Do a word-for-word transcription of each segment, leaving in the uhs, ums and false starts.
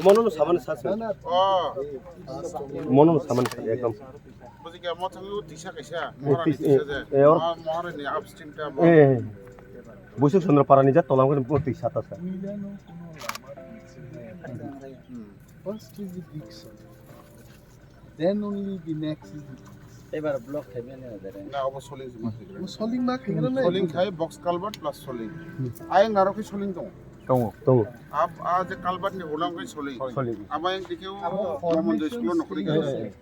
Mono no samani sa, sa. Oh. Mono no samani sa, ekdom. Buji khe mo thangwi tisa kaisa, eh, mohorani tis-, tisa eh, je. Eh, or- Mo-, mohorani upstream ta mo. Eh. Buisuk Chandra Parani ja tolang khe bo tisa ta sa. Hmm. First is the big son. Then only the next is the big son. Ebar block khaimani na dere. Na, obo soling se ma khaikra. Obo soling ma khaikra na? Soling khai box culvert plus soling. Hmm. Ayang naro khe soling tongo. Tongo. Tongo. Ab, a je culvert ni ulang khai soling. Soling. Abo yang dikhe o abo Mohammed formation school no khori stage khai. Ase.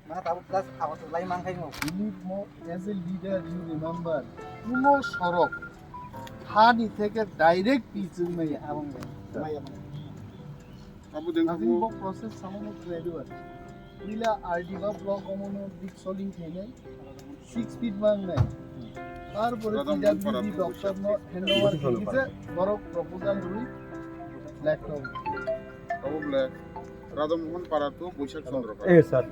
Mana tabuk plus abo to lai man khai mo. You need more as a leader, you remember. Kuno sorok hani theke direct pitch maya abang maya. Maya maya. Abo deng Nothing mo. Bo process samo mo gradual. Puila R D ba block omono big soling khainai, six feet mangnai. Tarpore Radom P W D para doctor no handover khaikhe borok proposal rwi black top. Abo black. Radom Mohon para to Boisak Chandra para. Eh, sir.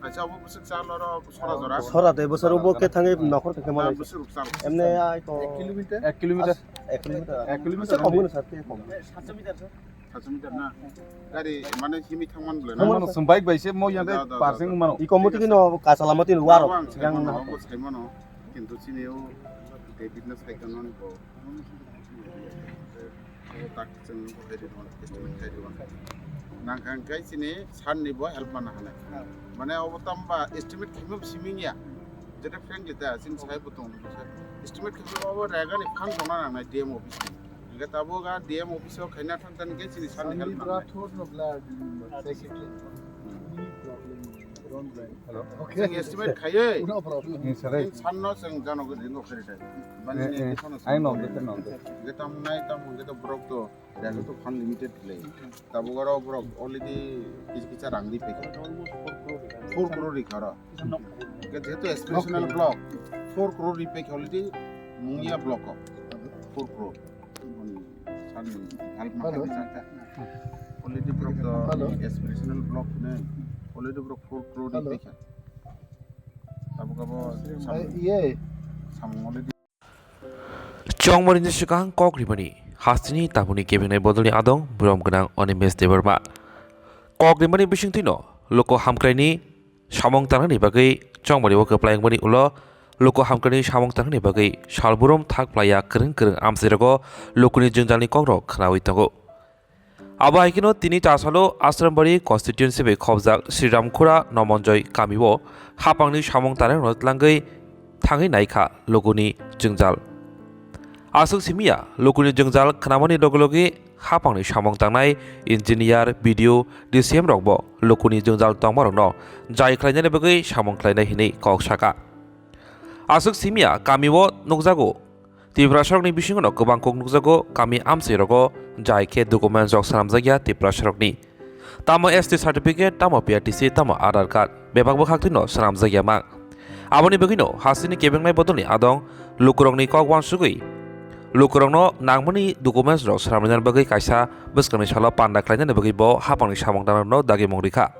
Acha, abo bwswk cha loro sora jora. Sora de bwswk bo khe thangwi nokhor khe mano. Bwswk ruk cha. Emne ai ko ek kilometer? Ek kilometer. Ek kilometer. Ek kilometer. Bwswk kom gwnang sir, khe kom. Saat meter, sir. Saat meter na. Gari mane himi thangman bole na. Thangmano chwng bike bai se mo yande da, da, da, parking da. Mano. I komuti kino kacha lama tin waro. Ang yang saimano, na. Ang saimano. Kintu chini o David na cycle non bo. O tak chwng khaidi non, estimate khaidi non. Nang kang kai chini san ni bo help mana hane. Mane obo tamba estimate khimum siming ya. Jeta frankly ta chini sai bo tong. Estimate khimum obo rega ni phang tong na nang nai D M office ni. Hingke tabuk a D M office o khaina thang thang khe chini sani help nangnai. Draft vote rok la, secretary. Hmm. Ni problem, don't blame. Hello. Okay. Chwng estimate khaiwi. No problem. Ni sarai. Chwng sanno chwng jano gwi ringo khari thai. Bani eh, ni eh, bisano ai no, chwng bete no, bete. Hingke tam nai tam hingke to borok to, rega to fund limited le. Tabuk aro borok already kis-, kisa rang ri pekha. Four crore ri kha aro. Hingke jehetu aspirational block, four crore ri pekha already Mungia block o. Four crore. Hello. Already borok to aspirational block hinwi already borok four crore ri pekha. Tabuk abo samung already. Chongmani ni swkang kok rimani hasteni tabukni kebingnai bodolni adong burom gwnang Animesh Debbarma. Kok rimani bisingtwino luku hamkraini samung tangnani bagwi chongmani o kwplai wngmani ulo luku hamkraini samung tangnani bagwi salburum thak plaiya kwrwng kwrwng amchairogo lukuni jwngjalni kokrok khnaui tongo. Abo hai kheno tini chasalo Asrambari constituency bai khobjak Sri Ramkhura Nomonjoi kamio hapangni samung tangnai rokno tlangwi thangwi naikha lukuni jwngjal. Aswk simiya lukuni jwngjal khnamani loge loge hapangni samung tangnai engineer, B D O, D C M rokbo lukuni jwngjal tongmarokno jai khlainani bagwi samung khlainai hinwi kok saka. Aswk simiya kamio nukjago. Tiprasarokni bisingono kwbang kok nukjago, kami amchairogo jai khe documents rok swnamjakya Tiprasarokni. Tamo S T certificate, tamo P R T C, tamo Aadhaar card, bebak bwkhaktwino swnamjakya mang. Aboni bagwino hasteni kebengnaini bodolni adong lukurokni kok uansugwi lukurokno nangmani documents rok swnamnani bagwi kaisa bwskangni salo panda khlainani bagwi bo hapangni samung tangnarokno dagimung rikha.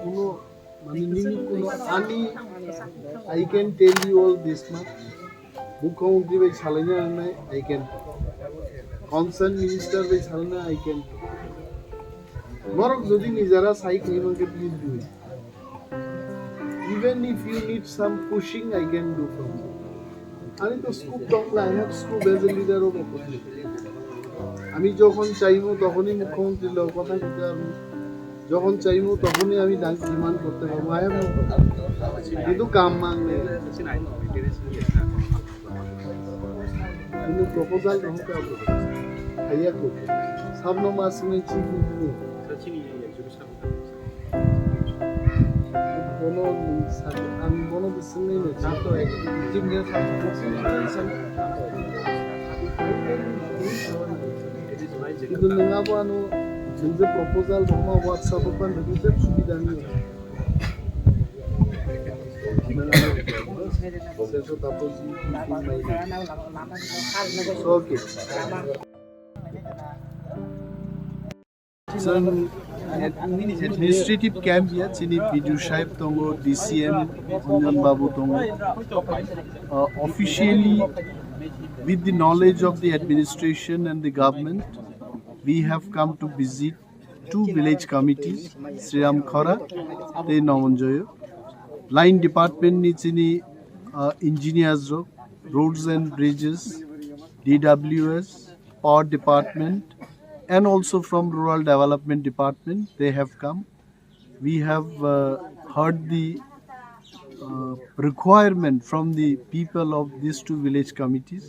Kuno, mane, nini kuno ani, I can tell you all this much. Mukhyamantri bai salaina nangnai, I can talk. Concerned minister bai salaina, I can talk. Norok jodi nijera sai khlai mankhe, please do it. Even if you need some pushing, I can do from there. Ani to scope tong na, I have scope as a leader of opposition. আমি যখন চাইবো তখনই মুখ্যমন্ত্রীর লগে কথা বলতে পারবো, যখন চাইবো তখনই আমি demand করতে পারবো। I have no problem. কিন্তু কাম মাংলে কোনো proposal রহতে হবে। খাইয়া করবে। সামনে মাস May chief meeting. Bono sa-, ang bono bisingni no. Kintu nwng abo ano nwng je proposal rwma WhatsApp o phan rwdi je subida ni. So, okay. Chwng ad-, administrative camp ya, chini B D O sahib tongo, D C M Ranjan Babu tongo. Uh, officially, with the knowledge of the administration and the government, we have come to visit two village committees, Sriram Khora tei Nomonjoyo. Line department ni chini, uh, engineers rok, roads and bridges, D W S, power department, and also from rural development department, they have come. We have, uh, heard the, uh, requirement from the people of these two village committees.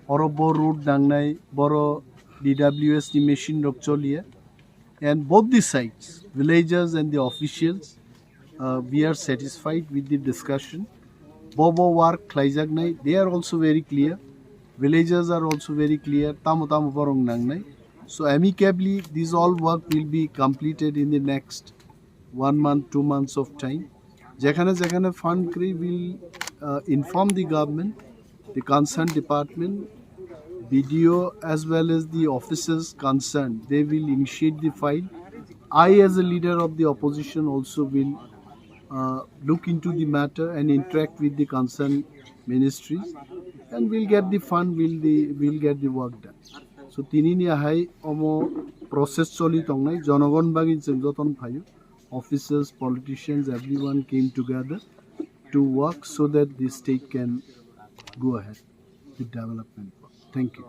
Oro bo road nangnai, boro D W S ni machine rok choliya. And both the sides, villagers and the officials, uh, we are satisfied with the discussion. Bobo work khlaijaknai, they are also very clear. Villagers are also very clear. Tamo tamo borok nangnai. So amicably, this all work will be completed in the next one month, two months of time. Jekhane jekhane fund kwrwi, will, uh, inform the government, the concerned department, B D O as well as the officers concerned. They will initiate the file. I, as a leader of the opposition, also will, uh, look into the matter and interact with the concerned ministries, and we'll get the fund, we'll the, we'll get the work done. So tini ni hai omo process choli tongnai, jonogon bagwi chwng joton phaio. Officers, politicians, everyone came together to work so that the state can go ahead with development work. Thank you.